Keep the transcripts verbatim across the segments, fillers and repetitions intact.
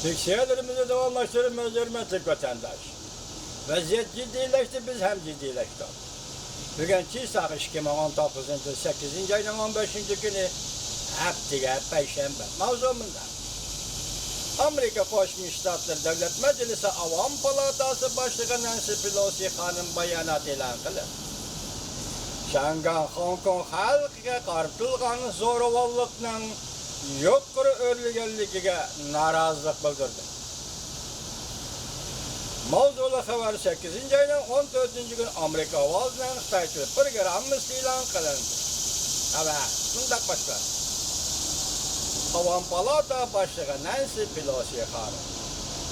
تەۋسىيەلىرىمىزنى داۋاملاشتۇرىمىز، ھۆرمەتلىك ۋەتەنداش. ۋەزىيەت جىددىيلەشتى، بىز ھەم جىددىيلەشتۇق. بۈگۈن چىساغ ئىككى مىڭ ئون توققۇزىنچى يىل سەككىزىنچى ئاينىڭ ئون بەشىنچى كۈنى، ھەپتىگە پەيشەنبە. ماۋزۇ مۇنداق. ئامېرىكا قوشما شتاتلىرى دۆلەت مەجلىسى ئاۋام پالاتاسى باشلىقى نەنسى پېلوسى خانىم بايانات ئېلان قىلىپ، شياڭگاڭ خوڭكوڭ خەلقىگە قارىتىلغان زوراۋانلىقنىڭ يۇقىرى ئۆرلىگەنلىكىگە نارازىلىق بىلدۈردى. ماۋزۇلۇق خەۋەر سەككىزىنچى ئاينىڭ ئون تۆتىنچى كۈنى ئامېرىكا ئاۋازىنىڭ خىتايچە پروگراممىسىدا ئېلان قىلىندى. خەۋەر مۇنداق باشلىنىدۇ. ئاۋام پالاتا باشلىقى نەنسى پېلوسى خانىم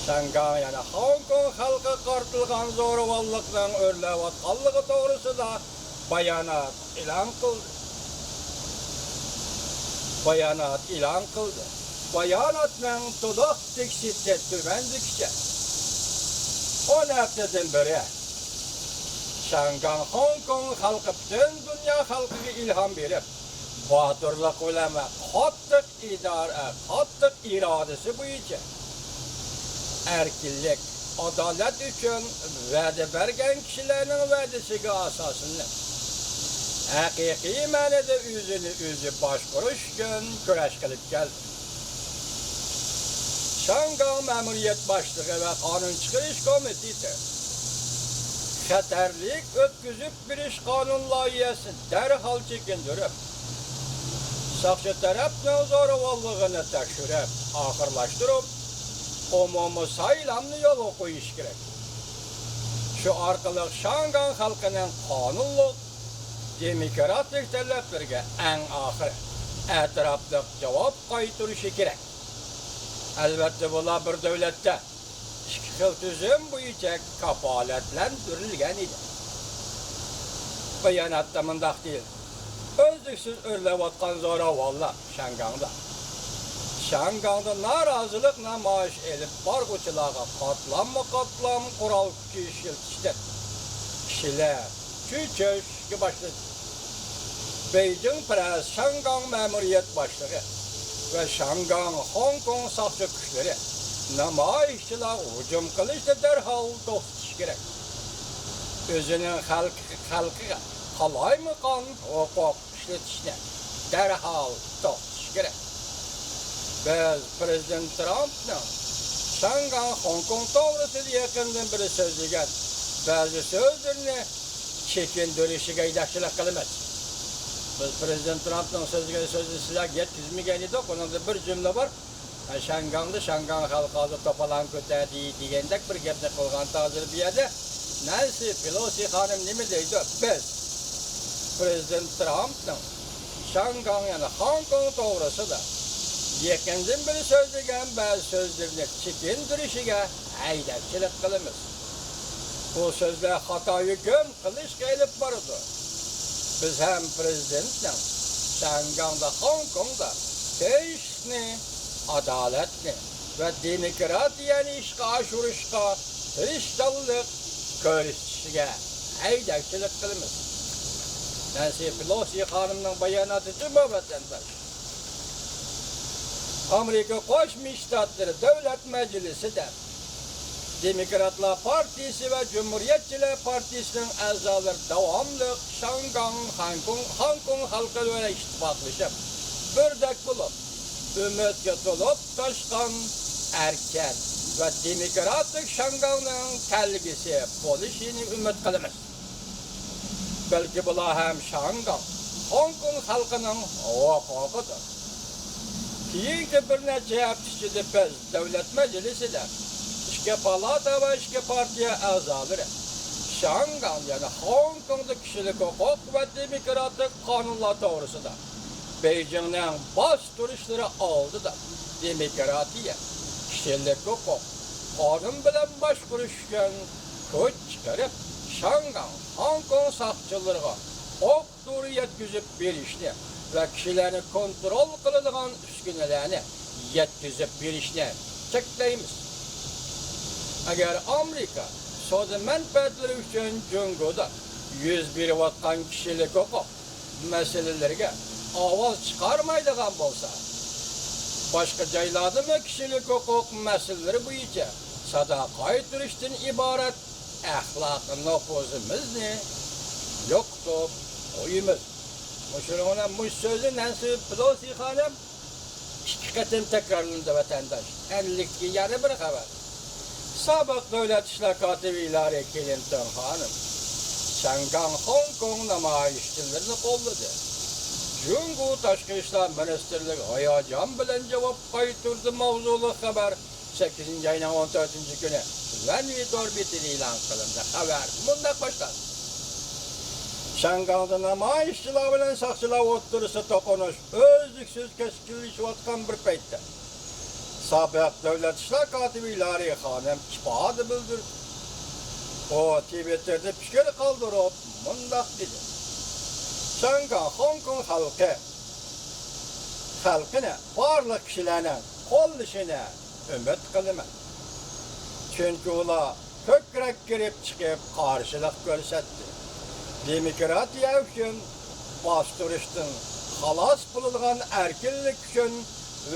شياڭگاڭ يەنە خوڭكوڭ خەلقىگە قارىتىلغان زوراۋانلىقنىڭ ئۆرلەۋاتقانلىقى توغرىسىدا بايانات ئېلان قىلدى. بايانات ئېلان قىلدى. باياناتنىڭ تولۇق تېكىستى تۆۋەندىكىچە. ئون ھەپتىدىن بېرى شياڭگاڭ خوڭكوڭ خەلقى پۈتۈن دۇنيا خەلقىگە ئىلھام بېرىپ، باتۇرلۇق بىلەن ۋە قاتتىق ئىدارە، قاتتىق ئىرادىسى بويىچە ئەركىنلىك، ئادالەت ئۈچۈن ۋەدە بەرگەن كىشىلەرنىڭ ۋەدىسىگە ئاساسلىنىپ، ھەقىقىي مەنىدە ئۆزىنى ئۆزى باشقۇرۇش ئۈچۈن كۈرەش قىلىپ كەلدى. شياڭگاڭ مەمۇرىيەت باشلىقى ۋە قانۇن چىقىرىش كومىتېتى خەتەرلىك ئۆتكۈزۈپ بېرىش قانۇن لايىھەسىنى دەرھال چېكىندۈرۈپ، ساقچى تەرەپنىڭ زوراۋانلىقىنى تەكشۈرۈپ ئاخىرلاشتۇرۇپ، ئومۇمىي سايلامنى يولغا قويۇش كېرەك. شۇ ئارقىلىق شياڭگاڭ خەلقىنىڭ قانۇنلۇق، دېموكراتىك تەلەپلىرىگە ئەڭ ئاخىرى ئەتراپلىق جاۋاب قايتۇرۇشى كېرەك. ئەلۋەتتە، بۇلار بىر دۆلەتتە ئىككى خىل تۈزۈم بويىچە كاپالەتلەندۈرۈلگەن ئىدى. باياناتتا مۇنداق دېيىلدى: ئۈزلۈكسىز ئۆرلەۋاتقان زوراۋانلار شياڭگاڭدا، شياڭگاڭدا نارازىلىق نامايىش ئېلىپ بارغۇچىلارغا قاتلاممۇ قاتلام قورال كۈچى ئىشلىتىشتىن، كىشىلەر چۆچۈشكە باشلىدى. بېيجىڭ پىرەس شياڭگاڭ مەمۇرىيەت باشلىقى ۋە شياڭگاڭ خوڭكوڭ ساقچى كۈچلىرى نامايىشچىلارغا ھۇجۇم قىلىشنى دەرھال توختىتىشى كېرەك. ئۆزىنىڭ خەلقى، خەلقىگە قالايمىقان ھوقۇق ئىشلىتىشنى دەرھال توختىتىش كېرەك. بىز پىرېزىدېنت ترامپنىڭ شياڭگاڭ، خوڭكوڭ توغرىسىدا يېقىندىن بېرى سۆزلىگەن بەزى سۆزلىرىنى چېكىندۈرۈشىگە ھەيدەكچىلىك قىلىمىز. بىز پىرېزىدېنت ترامپنىڭ سۆزلىگەن سۆزىنى سىلەرگە يەتكۈزمىگەن ئىدۇق. ئۇنىڭدا بىر جۈملە بار. شياڭگاڭدا، شياڭگاڭ خەلقى ھازىر توپىلاڭ كۆتەردى دېگەندەك بىر گەپنى قىلغانتى ھازىر بۇ يەردە. نەنسى پېلوسى خانىم نېمە دەيدۇ؟ بىز پىرېزىدېنت ترامپنىڭ شياڭگاڭ يەنى خوڭكوڭ توغرىسىدا يېقىندىن بېرى سۆزلىگەن بەزى سۆزلىرىنى چېكىندۈرۈشىگە ھەيدەكچىلىك قىلىمىز. بۇ سۆزلەر خاتا ھۆكۈم قىلىشقا ئېلىپ بارىدۇ. بىز ھەم پىرېزىدېنتنىڭ شياڭگاڭدا، خوڭكوڭدا تىنچلىقنى، ئادالەتنى ۋە دېموكراتىيەنى ئىشقا ئاشۇرۇشقا تىرىشچانلىق كۆرسىتىشىگە ھەيدەكچىلىك قىلىمىز. نەنسى پېلوسى خانىمنىڭ باياناتى جۇمۇ ۋەتەنداش. ئامېرىكا قوشما شتاتلىرى دۆلەت مەجلىسىدە دېموكراتلار پارتىيىسى ۋە جۇمھۇرىيەتچىلەر پارتىيىسىنىڭ ئەزالىرى داۋاملىق شياڭگاڭ، خاڭكوڭ، خاڭكوڭ خەلقى بىلەن ئىتتىپاقلىشىپ، بىردەك بولۇپ، ئۈمىدكە تولۇپ تاشقان ئەركىن ۋە دېموكراتىك شياڭگاڭنىڭ كەلگۈسى بولۇشىنى ئۈمىد قىلىمىز. بەلكى بۇلار ھەم شياڭگاڭ، خوڭكوڭ خەلقىنىڭ ھوقۇقىدۇر. كېيىنكى بىر نەچچە ھەپتە ئىچىدە بىز دۆلەت مەجلىسىدە ئىككى پالاتا ۋە ئىككى پارتىيە ئەزالىرى شياڭگاڭ، يەنى خوڭكوڭدا كىشىلىك ھوقۇق ۋە دېموكراتىك قانۇنلار توغرىسىدا بېيجىڭنىڭ باستۇرۇشلىرى ئالدىدا دېموكراتىيە، كىشىلىك ھوقۇق، قانۇن بىلەن باشقۇرۇش ئۈچۈن كۈچ چىقىرىپ، شياڭگاڭ، خوڭكوڭ ساقچىلىرىغا ئوق دورا يەتكۈزۈپ بېرىشنى ۋە كىشىلەرنى كونترول قىلىدىغان ئۈسكۈنىلەرنى يەتكۈزۈپ بېرىشنى چەكلەيمىز. ئەگەر ئامېرىكا سودا مەنپەئەتلىرى ئۈچۈن جۇڭگودا يۈز بېرىۋاتقان كىشىلىك ھوقۇق مەسىلىلىرىگە ئاۋاز چىقارمايدىغان بولسا، باشقا جايلاردىمۇ كىشىلىك ھوقۇق مەسىلىلىرى بويىچە سادا قايتۇرۇشتىن ئىبارەت ئەخلاقىي نوپۇزىمىزنى يوقىتىپ قويىمىز. مۇشۇنىڭ بىلەن مۇشۇ سۆزنى نەنسى پېلوسى خانىم ئىككى قېتىم تەكرارلىدى، ۋەتەنداش. ئەنلىكتىكى يەنە بىر خەۋەر. سابىق دۆلەت ئىشلار كاتىپى ھىلارى كلىنتون خانىم شياڭگاڭ خوڭكوڭ نامايىشچىلىرىنى قوللىدى. جۇڭگو تاشقى ئىشلار مىنىستىرلىقى ھاياجان بىلەن جاۋاب قايتۇردى ماۋزۇلۇق خەۋەر سەككىزىنچى ئاينىڭ ئون تۆتىنچى كۈنى ۋەنۋى تور بېتىدە ئېلان قىلىندى. خەۋەر مۇنداق باشلاندى. شياڭگاڭدا نامايىشچىلار بىلەن ساقچىلار ئوتتۇرىسىدا توقۇنۇش ئۈزلۈكسىز كەسكىنلىشىۋاتقان بىر پەيتتە، سابىق دۆلەت ئىشلار كاتىپى ھىلارى خانىم ئىپادە بىلدۈردى. ئۇ تىۋىتتېردا پىكىر قالدۇرۇپ مۇنداق دېدى: شياڭگاڭ خوڭكوڭ خەلقى، خەلقىنى، بارلىق كىشىلەرنىڭ قوللىشىنى ئۈمىد قىلىمەن. چۈنكى ئۇلار كۆكرەك كېرىپ چىقىپ قارشىلىق كۆرسەتتى. دېموكراتىيە ئۈچۈن باستۇرۇشتىن خالاس بولىدىغان ئەركىنلىك ئۈچۈن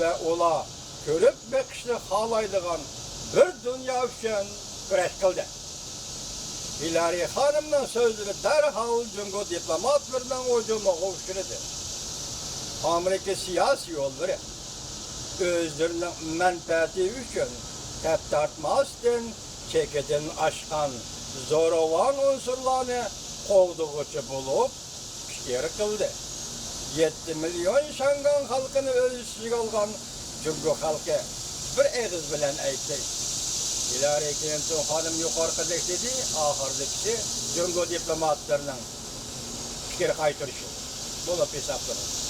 ۋە ئۇلار كۆرۈپ بېقىشنى خالايدىغان بىر دۇنيا ئۈچۈن كۈرەش قىلدى. ھىلارى خانىمنىڭ سۆزلىرى دەرھال جۇڭگو دىپلوماتلىرىنىڭ ھۇجۇمىغا ئۇچرىدى. ئامېرىكا سىياسىيونلىرى ئۆزلىرىنىڭ مەنپەئەتى ئۈچۈن تەپ تارتماستىن، چېكىدىن ئاشقان زوراۋان ئۇنسۇرلارنى قوغدىغۇچى بولۇپ پىكىر قىلدى. يەتتە مىليون شياڭگاڭ خەلقىنى ئۆز ئىچىگە ئالغان جۇڭگو خەلقى بىر ئېغىز بىلەن ئەيىبلەيدۇ. ھىلارى كلىنتون خانىم يۇقىرىقىدەك دېدى، ئاخىرىدىكىسى جۇڭگو دىپلوماتلىرىنىڭ پىكىر قايتۇرۇشى بولۇپ ھېسابلىنىدۇ.